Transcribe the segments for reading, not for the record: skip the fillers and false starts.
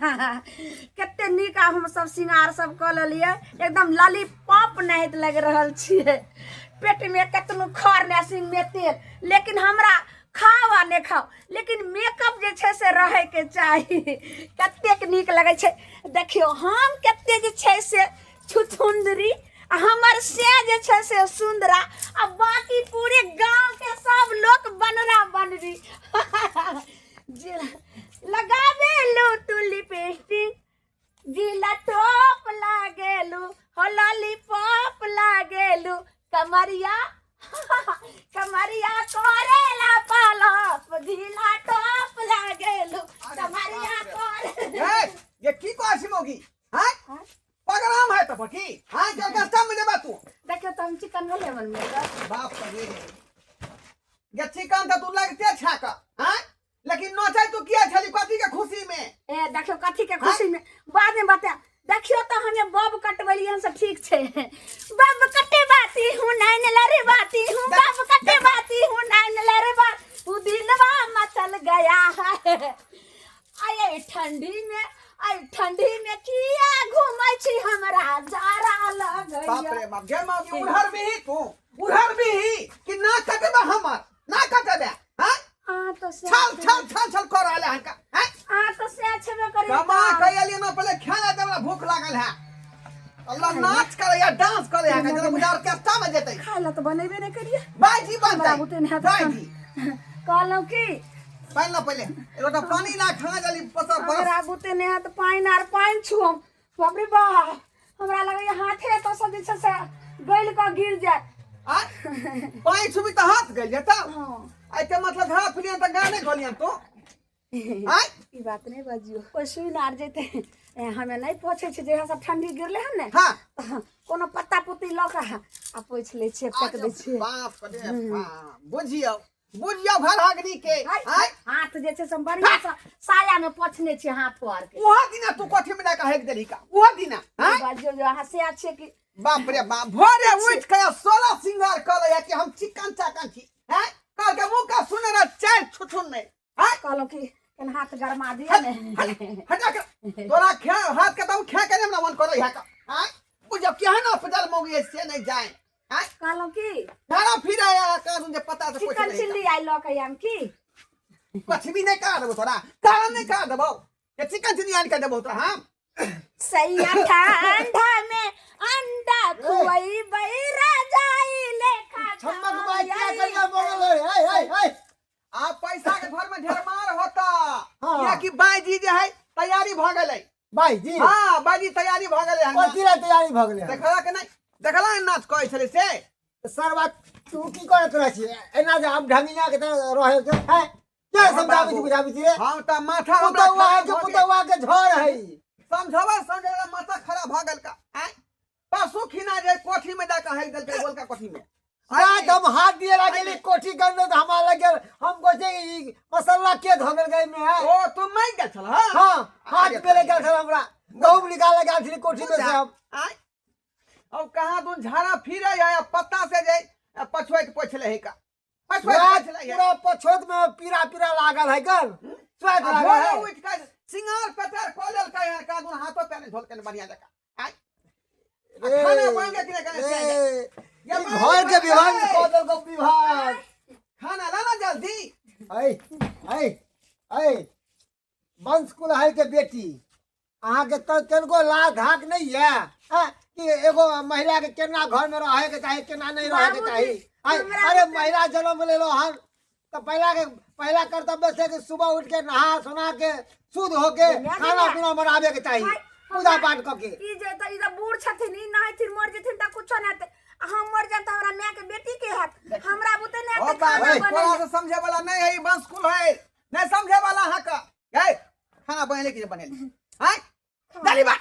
कते नीक आब हमसब श्रृंगार सब कऽ लेलियै, एकदम लॉलीपॉप नाहित लागि रहल छियै। पेटमे कतनो खर ने सिंहमे तेल, लेकिन हमरा खाओ आ नहि खाओ, लेकिन मेकअप जे छै से रहैके चाही। कतेक नीक लगै छै। देखियौ हम कते जे छै से छुछुन्दरी, आ हमर से जे छै से सुन्दरा, आ बाकी पूरे गाँव के सब लोक बनरा बनरी। जे लगाबेलू तू लिपस्टिक, जिला टॉप लागेलू हो, लॉलीपॉप लागेलू, कमरिया कमरिया करेला पालप, जिला टॉप लागेलू, कमरिया करे। ए, ये की कहै छी मौगी? हैं? हाँ? प्रोग्राम है तो की? हाँ, चल कस्टम में जेबा तू। देखियो तो हम चिकन भेलै मन में। बाप रे, ये चिकन तो तू लगते छा का। हैं? लेकिन नचै तू किया छली, कथी के खुशी में? ए देखियो कथी के खुशी में बाद में बता। देखियो तो हमें बब कटबलियै हम सब ठीक छै। बब कटबाती हूँ नैन लड़बाती हूँ, बब कटबाती हूँ नैन लड़बा, उ दिलवा मचल गया है। आय ठंडी में, आय ठंडी में किया घूमै छी, हमरा जाड़ा लगैया। बाप रे बाप, गे मौगी उधर भी ही तू, उधर भी ही कि ना कटबे हमर, ना कटबे? हैं? अहाँ तो से छल छल छल छल कर रहल है का? हैं? अहाँ तो से छेबे करी। कमा के ना पहले खाना दे, हमरा भूख लागल है। अल्लाह नाच करे या डांस करे है जरा बुझा ऑर्केस्ट्रा में जेतै। खाय ला तो बनेबे नहीं करिए। बाजी हमरा बनतै। बुते नहीं हैत। बाजी कहलहुँ की पानि ला पहिले, एगोटा पानि ला, खाना जल्दी पसर बस। हमरा बुते नहीं हैत पानि आर पानि छुअम, बाप रे बाप, हमरा लगैया हाथे एतऽ से जे छै से गलि कऽ गिर जायत। आ पानि छुबी तऽ हाथ गलि जेतौ? हँ। एते मतलब घा फुलियन तऽ गा नहि घोलियन तू? आय ई बात नहीं बजियो, कोई सुनि आर जेतै। हमे नहीं पोछै छियै, जहिया सब ठंडी गिरलै हन ने। हाँ। कोनो पत्ता पुत्ती लऽ कऽ आ पोछि लै छियै, फेक दै छियै। बाप रे बाप, बुझियौ बुझियौ घर हगनी के। आय हाथ जे छै से बढ़िआँ से साया में पोछने छियै हाथो आर के। ओहो दिना तू कथी में लए कऽ हेक देलही का ओहो दिना? आय बजियो जे अहाँ से छियै कि बाप रे बाप, भोरे उठि के 16 सिंगार कऽ लैया कि हम चिकन चाकन छी। हैं? कहल के मुँह का सुने रह चारि छुछुन नहि। आय कहलहुँ कि कनि हाथ गरमा दिअ ने। हटा के तोरा खे हाथ के तब खे के हमरा मन करै है का। आय बुझियौ केहन उपजल मौगी है से नहीं जाए। आय कहलहुँ कि झाड़ा फिर आया कानून जे पता से चिकन चिल्ली आइ लऽ के आयब की? कछ भी नहीं करा देबो तोरा, कारण नहीं करा देबो ये चिकन चिल्ली आन के देबो तोरा हम। सैया ठंडा में अंडा खुआई राजाई लेखा। छम्मक बाई क्या करिया बोलल है? है है है। आप पैसा के घर में ढेरमार होता। हाँ। किया कि बाई जी जे है तैयारी भ गेलै। बाई जी? हाँ, बाई जी तैयारी भ गेलै हन। कथी ला तैयारी भ गेलै? देखला के नहीं देखला ने नाच कहै छलै से। सरवा तू की करत रहै छी एना जे हम ढंगिया के तरह रहे के है? के समझाबै छी बुझाबै छी रे? हम त माथा हमरा पुतौआ है खराब के भऽ गेल। पुतौआ के झड़ है। समझावा समझावा माथा खराब भ गेल का। आँय? पशु खिना जे कोठी में जाके हेक देलकै बोलका कोठी में। रात हम हाथ दिए ला गेली कोठी के अंदर तो हमारा लग गेल, हम कहै ई मसाला के धगल गई में है। ओ तू मांगि गेल छल? हाँ। हाँ, हाथ अरे पे ले गेल छल, हमरा गहूम निकाले गेल छली कोठी में से हम। आँय? अब कहाँ तू झाड़ा फिरे है पत्ता से जे पछुआइत पोछले है का, पछुआइत पोछले है। पूरा पछोत में पीरा पीरा लागल है गल स्वाद आ लागल भोरे है। उठि के सिंगार पेटर कऽ लेलकै हन, कहाँ दून हाथो पैर धोलकै बढ़िया जकाँ। आँय? आ रे, खाना बनि गेल कि नहि कने से? रे, ये ई बनि घर के गेल। विभाग कऽ देलकौ विभाग। खाना ला ना जल्दी। ऐ ऐ ऐ वंश कुलहर के बेटी, अहाँके तऽ कनिको लाज धाक नहीं है? हैं? कि एगो महिला के केना घर में रहे के चाही, केना नहीं रहे के चाही? बाबूजी, ऐ, हमरा अरे महिला जन्म लेलो हन तऽ पहला के पहला कर्तव्य छै कि सुबह उठ के नहा सोना के शुद्ध होके दुनिया खाना दुनिया। पीना बनाबे के चाही, हाय, पूजा हमरा- पाठ कऽ के। ई जे तऽ ई तऽ बूढ़ छथिन, ई नहेथिन मर जेथिन तऽ कुछो नहि हेतै, आ हम मर जायब तऽ हमरा माय के बेटी के हैत? हमरा बुते नहि ओ हेतै खाना बाबू, बनेनाइ। तोरा से समझे वाला नहीं है, ई वंश कुल है, नहीं समझे वाला अहाँ का। ए खाना बनेले कि बनेले? आँय? दाली बा।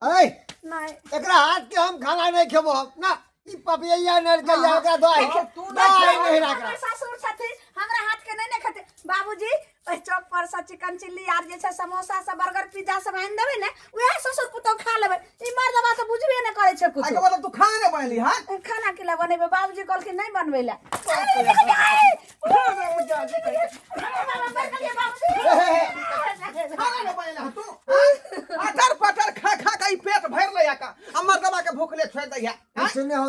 ऐ नहीं। एकरा हाथ के हम खाना नहीं खेबो हम ना, ई पपिया नरकैया एकरा दही हाँ, तू नहीं दही खेबो। नहीं राखरा। हमर ससुर छथिन, हमरा हाथ के नहीं ने खेते। बाबूजी ओहि चौक पर से चिकन चिल्ली आर जे छै समोसा सब बर्गर पिज्जा सब आनि देबै ने, उएह ससुर पुतोह खा लेबै। ई मर्दबा तऽ बुझबे नहि करै छै कुछो। आइके मतलब तू खाना नहीं बनेली? हाँ। खाना के ला बनेबै? बाबूजी कहलखिन नहीं बनबै ला। खाना नहीं बनेला तू? हाँ?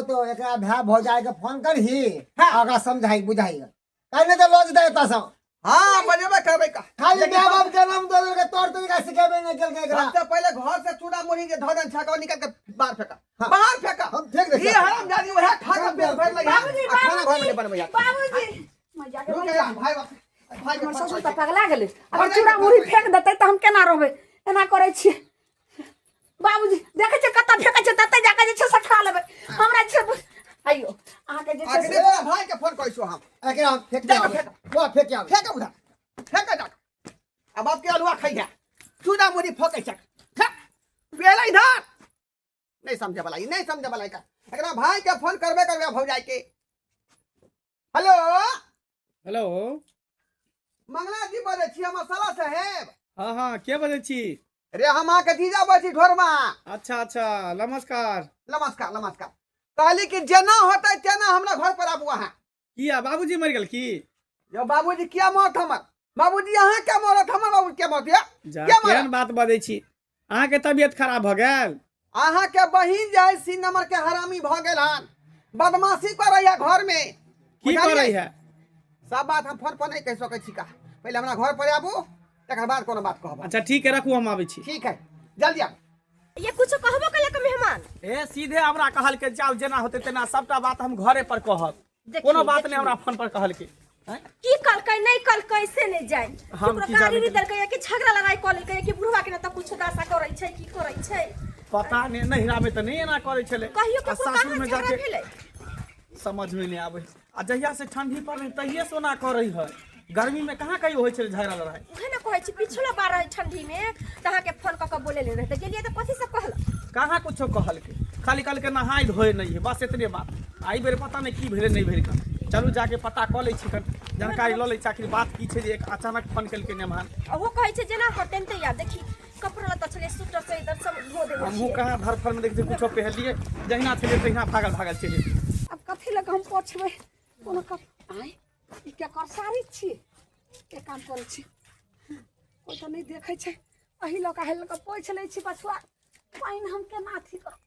तो एकरा भाय भौजाई के फोन करही। हाँ। ओकरा समझाई बुझाई काहे नहीं तो लॉज दे एतऽ सँ। हाँ, बजेबे करबै का। खाली माय बाप के नाम दऽ देलकै, तौर तरीका सिखेबे नहि केलकै एकरा। सबसे पहिले घर से चूड़ा मुरही जे धऽ देन छका निकाल के बाहर फेंका। हाँ। बाहर फेंका। हम फेंक दै ई छियै। हरामजादी वएह खा के पेट भरि लैया। बाबूजी, आ खाना घर में नहि बनबैया। बाबूजी, मैया के रुक मैया। जा, भाई बाप, भाई के हमर फोन ससुर करै तऽ पगला गेलै। अगर भौजाई चूड़ा के मुरही फोन फेंक देतै तऽ हम केना रहबै? एना करै छियै बाबूजी, देखै छियै कतऽ फेकै छै ततऽ जाकऽ जे छै से खा लेबै। हमरा जे छै आइयो अहाँके जे छै अखने से तोरा भाई के फोन करै छियौ हम। एकरा हम फेंक जा, आबै। फेंक। बौआ, फेंक आबै। फेंक उधर, फेंक जा। अब आपके अलुआ खइहा, चूड़ा मुरही फोकै छै। फेंक पेला इधर। नहीं समझे वाला ई, नहीं समझे वाला का। एकरा भाई के फोन करबे करबे भौजाई के। हेलो। हेलो। मंगला जी बजै छी, हम साला साहेब। हाँ हाँ, के बजै छी? रे हम अहाँके जीजा बजै छी ढोरमा। अच्छा अच्छा, नमस्कार। नमस्कार नमस्कार। कहली कि जेना होतै तेना हमरा घर पर आबू अहाँ। किया, बाबूजी मरि गेल की? यौ बाबूजी किया मरत हमर? बाबूजी अहाँ क्या मरत? हमर बाबूजी क्या मरत? या जा, किया मरत? केहन बात बजै छी, अहाँके तबियत खराब भऽ गेल? अहाँके बहिन जे है सी नंबर के हरामी भऽ गेल हन, बदमाशी करैया घर में। की बुझलियै? करै है? सब बात हम फोन पर नहीं कहि सकै छी का। पहिले हमरा घर पर आबू, तकर बाद कोनो बात कहब। अच्छा ठीक है, रखू, हम आबै छी। ठीक है, जल्दी आबू। ये कुछ कहबो कलक मेहमान? ए सीधे हमरा कहलकै जाउ, जेना होतै तेना सबटा बात हम घरे पर कहब। देखी, कोनो बात देखी। नहि हमरा फोन पर कहलकै। आँय? की कहलकै नहीं कहलकै से नहीं जान। हम केकरो की गाड़ी जाने नहीं देलकै कि झगड़ा लड़ाई कऽ लेलकै कि बुढ़वा के न तऽ कुछ दशा करै छै की करै छै पता नहि। नैहरा में तऽ नहि एना करै छलै। कहियो आ केकरो सासुर कहाँ में झगड़ा जाके भेलै? समझ में नहीं आबै। आ जहिया से ठंडी पड़लै तहिये से ओना करै है। गर्मी में कहाँ कहियो होइ छलै झगड़ा लड़ाई? उहे ने कहै छी, पिछलो बार रहै ठंडी में तऽ अहाँके फोन कऽ कऽ बोलेले रहै तऽ गेलियै तऽ कथी सब कहलक? कहाँ कुछो कहलकै, खाली कहलकै नहाय धोए नहि है, बस एतने बात। आ एहि बेर पता नहि की भेलै नहि भेलै। चलू जाके पता कऽ लै छी, कन जानकारी लऽ लै छी आखिर बात की छै जे एक अचानक फोन केलकै मेहमान। ओहो कहै छै जेना होतै ने तैयार। देखी कपड़ा लत्ता छलै, स्वेटर स्वेटर सब धो देने हमहूँ छियै। कहाँ धरफड़ में देखै कुछो पहनलियै, जहिना छलियै तहिना भागल भागल चलि एलियै। आब कथी लऽ कऽ हम पोछबै कोनो कप? आँय, ई केकर साड़ी छी? के काम करै छी, कोइ तऽ नहि देखै छै। एहि लऽ कऽ एहि लऽ कऽ पोछि लै छी। पछुआ पानि हम केना अथी करब?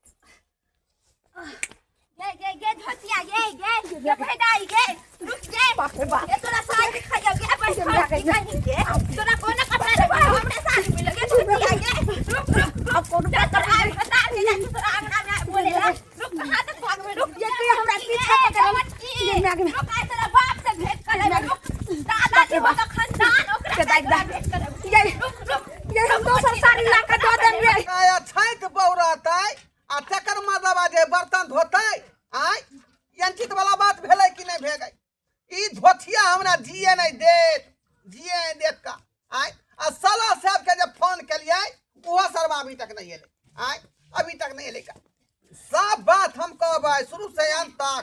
गे गे गे धोतिया गे गे गे भैदाई गे, रुक गे। बाप रे बाप। गे तोरा साड़ी खाइयो गे बस। गे, गे, गे। कहीं गे तोरा कोनो कपड़ा नहीं हमरे साड़ी मिल गे धोतिया गे, रुक रुक रुक। आब कोनो जा तोरा आग बता दे, जा तोरा आंगना में बोले ला, रुक कहाँ तक भागबे, रुक। ये के हमरा पीछा पकड़ल। ये माय गे। रुक, आइ तोरा बाप से भेंट करे, रुक। दादाजी हो तो खानदान ओकरा के दाइ, तोरा दाइ। भेंट करे। ये रुक रुक। ये हम दोसर साड़ी ला कऽ दऽ देब रे। आया छाँटि बौरतै आ तकर मदबा जे बर्तन धोतै। आय यंचित वाला बात भेलै कि नहि भेलै? ई धोथिया हमरा जिए नहि देत, जिए नहि देत का। आय आ साला साहब के जे फोन केलियै ओहो सरवा अभी तक नहि एलै। आय अभी तक नहि एलै का। सब बात हम कहबै शुरू से अंत तक।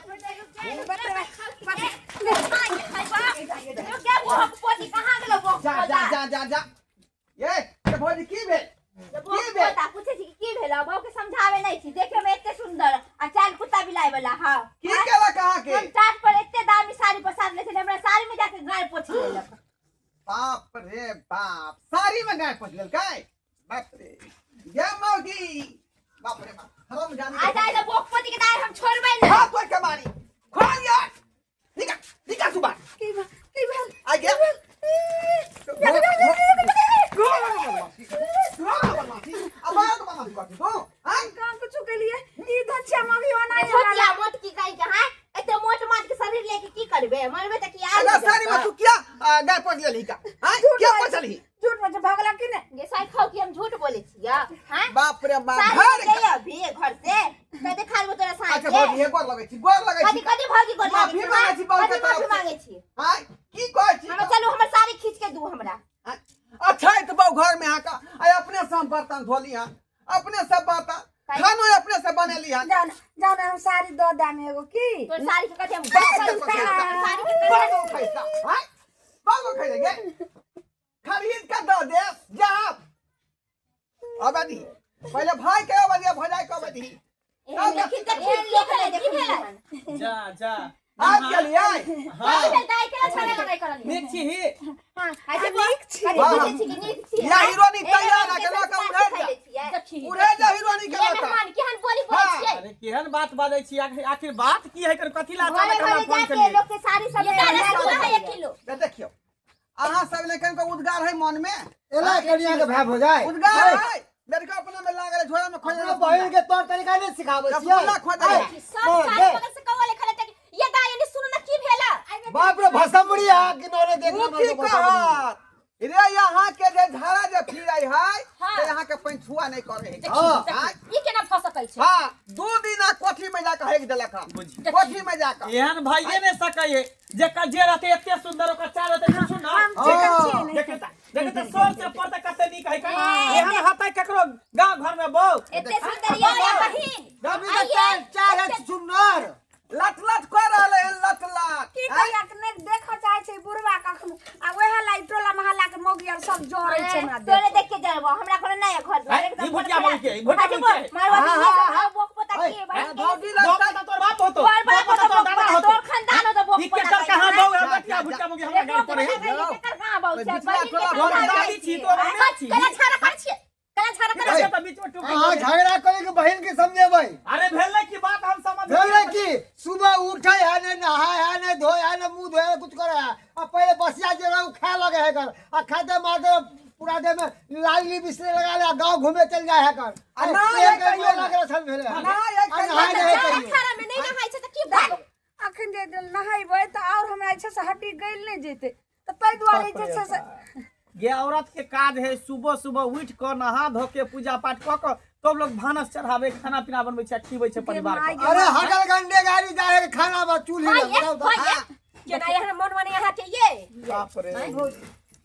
जा जा जा जा जा। ये ये भौजी की भेल? की भेल? पूछे छी कि की भेल? बहू के समझावे नहीं छी। देखे में एते सुंदर आ चाल कुत्ता बिलाई वाला। हाँ, की केलक अहाँके? हम टाट पर एते दामी साड़ी पसार ले छलै, हमरा साड़ी में जाके गाय पोछ लेलक। बाप रे बाप, साड़ी में गाय पोछ लेलकै? बाप रे, ये मौगी, बाप रे बाप, हराम जानी। आ जाए तो बोकपति के दाय हम छोड़बै नहीं। हाथ तोड़ के मारी खोल यार, निकाल निकाल सुबह। की भेल? की भेल? आ गया। काम कुछो केलिए ई धचिया मम्मी ओना ये छोटिया मोट की कहि के हां, एते मोट माट के शरीर लेके की करबे? मरबे त की आल? साड़ी में तू क्या गाय पोछ लेलही का? हां, क्या पोछलही? झूठ बजे भगला कि नहीं? ये साई खाओ कि हम झूठ बोले छिया? हां, बाप रे बाप। साड़ी घर ले अभी घर से त देखा लेबो तोरा साड़ी अच्छा के। भौजी, हे गोर लगै छी, गोर लगै कथी छी। कथी भौजी गोर माफी लागै छी? मांगै छी बहू के कथी माफी तरफ से। मांगै छी? हां, की कहै छी? हमरा चलू, हमर साड़ी खींच के दू हमरा। अच्छा तऽ बहु घर में अहाँके आइ अपने से हम बर्तन धोली हन, अपने से बर्तन खानो अपने से बनेली हन। जाओ ना, जाओ ना, हम साड़ी दऽ देम एगो की। तोर साड़ी के कथी हम बाप साड़ी रे के बाबू खैता हाय, बाबू खैता गे, खरीद के दऽ दे जा। अब दी पहिले भाई के, अब दिया भजाई के, अब दी। एहन देखी त ठीक लोक नहीं देखी भेलै। जा जा। आबि गेलियै? हाँ। कथी भेल दाइ? केना छड़े लड़ाई करलियै? नीक छी ही? हाँ, अच्छा, नीक छी। कथी वाह। बुझै छी कि नीक छी? या हीरोनी एहन तैयार रंग है, के केना के संस्कार उड़ै जा। सिखैले छियै। उड़े जा हीरोनी के ये लता। मेहमान केहन बोली बोलै हाँ। छियै? अरे केहन बात बाजै छी आखिर आखिर बात की है कथी ला घरे अचानक हमरा घरे फोन जाके केलियै लोग के साड़ी सब ये में रसगुल्ला है 1 किलो दे देखियो अहाँ सब ने कनिको उद्गार है मन में एला कनिया के भाई हो जाए उद्गार है लड़का अपना में लागल है, झोरा में खोज अपना बहिन के तौर तरीका नहीं सिखाबै छियै रसगुल्ला खोजै है। सब हाँ, चारू दे। बगल से कौवा लेखा लेते ये दाई ने सुन ना की भेला बाप रे भसमड़ी आ किनारे देख उ की कहत रे यहाँ के जे झाड़ा जे फिरै है हाँ। ते यहाँ के पैंछुआ नहीं करे है देखी हाँ। देखी, ई केना भऽ सकै छै हाँ दू दिना कोठी में जाके हेक देलक हन बुझी। कोठी में जाके एहन भाइये ने सकै है जेकर जे रहते एते सुंदर ओकर चाल रहते किछु ना हम चिकन छियै ने। देखे त देखे त सर से ऊपर त कते नीक है का एहन हतै ककरो गांव घर में बहु एते सुंदर ये बहिन रवि के चार चार है सुन्नर लट लट कर रहले हन लट लट की कहिया के नहि देखऽ चाहै छै बुढ़वा कखनो आ वएह ला ई टोला मोहल्ला के मौगी आर सब जरै छै हमरा तोरे देख देख के जरबो हमरा कोनो नहीं है घर हैं? ई भुटिया मौगी के, ई भुटिया मौगी के। मारवा हाँ, हाँ, हाँ। बोक पता ऐ, की भाई भौजी बाप लगता त तोर बाप होतो तोर बाप त होतो, तोर दादा बोक होतो तोर खानदान होतो, बोक ई पता केकर कहाँ की। बहु है बटिया भुटिया मौगी हमरा घर पर है बिचला टोला घर घर दादी छी तोर मम्मी छी कला छाड़ा करै छियै कला छाड़ा करै देखिए त बीच में टूट अहाँ झगड़ा करे के बहिन के समझेबै अरे भेलै की बात हम समझ भेलै कि सुबह उठे है ने नहाय है ने धोए है ने मुंह धोए है कुछ करे है आ पहले बसिया जे रहे उ खाए लगे है कर आ खाते मारते पूरा देह में लाली बिस्तर लगा ले आ गांव घूमे चल जाए है कर आ नहाय है कहियो महिला के लक्षण भेलै आ नहाय है आ कहियो नहाय नहि। है कहियो खारा में नहीं नहाय छै त की भऽ अखन जे नहेबै तऽ आओर हमरा जे छै से हड्डी गलि नहि जेतै तऽ ताहि दुआरे जे छै से ये औरत के काज है सुबह सुबह उठ कऽ नहा धो के पूजा पाठ कऽ कऽ तब लोग भानस चढ़ावे खाना पीना बनबै छै आ खिबै छै परिवार के अरे हगल गंडे गाड़ी जाए है खाना बा चूल्ही लग बताओ तो। केना एहन मन मने अहाँ के ये बाप रे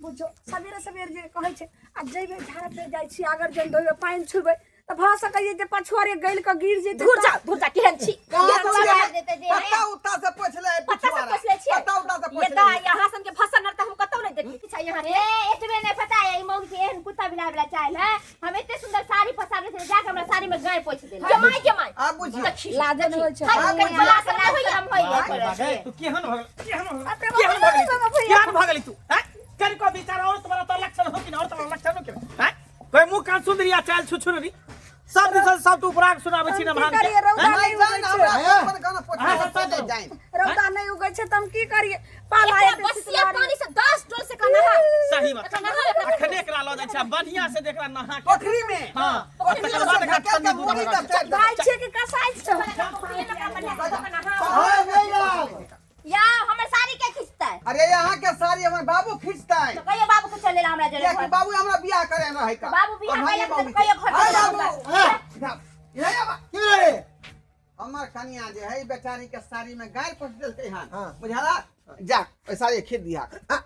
बुझो सवेरे सवेरे जे कहै छै आ जइबै झाड़ पे जाइ छी अगर जन धोबै पानि छुबै तऽ भऽ सकैए जे पछुआरे गलि कऽ गिर जेतै धुर जा धुर जा केहन छी कहाँ केहन से छी? लगा देते जे पत्ता उत्ता से पोछ ले पत्ता से पोछ लै छियै पत्ता उत्ता से ये पोछ दा ले यहाँ सन के फसल न त हम कतौ नहीं देखली किछ यहाँ ए एतबे नहीं पता है ई मौगी के एहन कुत्ता बिलाय वाला चाइल है हम एते सुंदर साड़ी पसारने छलियै जाके हमरा साड़ी में गाय पोछि देलक के माय के माय आब बुझियौ देखी लाजन होइ छै हाय, आब कनि बुझियौ। बला से होइया शरम होइया बाप रे बाप रे, तू केहन भऽ गेल केहन भऽ गेल बाप रे, केहन भऽ गेली बाप तू रे, केहन भऽ गेली तू हैं कनिको विचार और तुम्हारा तो लक्षण हो कि ना और तुम्हारा लक्षण हो कि ना हैं कोई मुंह कान सुंदरिया चाल छुछुनरी सब दिसन सब तू उपराग सुनाबै छी हम ना की भान के करियै रौदा नहीं नहि उगै जान छै हमरा हैं? अपन गाना पोछ हाँ, हाँ, ले जाइन रौदा नहि उगै छै तऽ हम की करियै पाला एकरा एते बसिया शीतलहरी। पानी से 10 डोल से का नहा सही बात एकरा नहा एकरा अखने एकरा लऽ जाइ छै आ बढ़िया से देखरा नहा के पोखरी में हां पोखरी तकर बाद से एकरा ढकेल के ठंडी दूध मुड़ी लगा तक चढ़ भाय छियै कि कसाई छै हाँ, नहीं लाग। या हमर साड़ी के खींचतै अरे यहाँ के साड़ी हमर बाबू खींचतै तो कहियो बाबू के चले ला हमरा जरे कियाकि घर बाबू हमरा बियाह करे न है का बाबू बियाह और कयलक भाई तऽ कहियो घर हाय चलि बाबू हाँ, इधर आबा। की भेलै रे? हमर कनिया जे है बेचारी के साड़ी में गाय पोस देलकै हन हाँ। बुझला जा ओइ साड़ी खींच दिहा हाँ,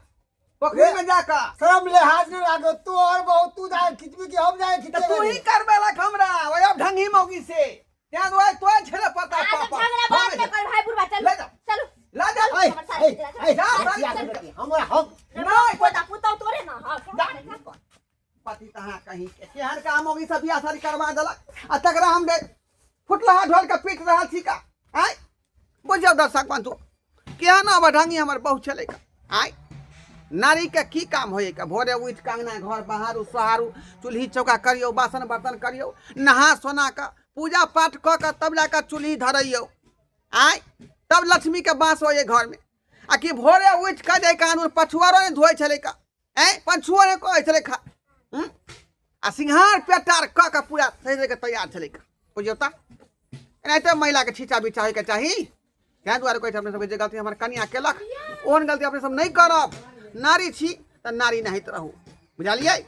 पोखरी में जा कऽ शरम लिहाज नहीं लागो तू और बहुत तू जाए खिचबी कि हम जाए तऽ खिचबे तू ही करबे लक हमरा ओइ अब ढंगी मौगी से तें दुआरे तोय छेले पता आ पापा सब झगड़ा बाद में कर भाई बुढ़वा चलू ले जाओ। चलू ला जा ऐ हमर साड़ी ऐ खींच ऐ जा, जा, साड़ी जा, हमरा हम नहीं पोता पुतौ तोरे ना हां पति तहाँ कहीं के केहन का मौगी सब बियाह शादी करवा देलक आ तकरा हम दे फुटलहा ढोल के पीट रहल छी का आय बुझियौ दर्शक बंधु केहन अब ढंगी हमर बहु छलै का आय नारी के की काम होय का भोरे उठि कऽ अंगना घर बहारू सोहारू चूल्ही चौका करियौ बासन बर्तन करियौ नहा सोना कऽ पूजा पाठ कऽ कऽ तब जा कऽ चूल्ही धरैयौ आय तब लक्ष्मीके बास होइए घरमे आ कि भोरे उठि कऽ जे कानून पछुआरो नहि धोइ छलै का आँय पछुओ नहि कहै छलै खा हूँ? आ सिंघार पेटार कऽ कऽ पूरा सहि कऽ तैयार छलै का बुझियौ तऽ एनाहिते महिलाके छीचा बीचा होइके चाही ताहि दुआरे कहै छै अपने सबके जे गलती हमर कनिया केलक ओहन गलती अपने सब नहि करब नारी छी तऽ नारी नहित रहू बुझलियै।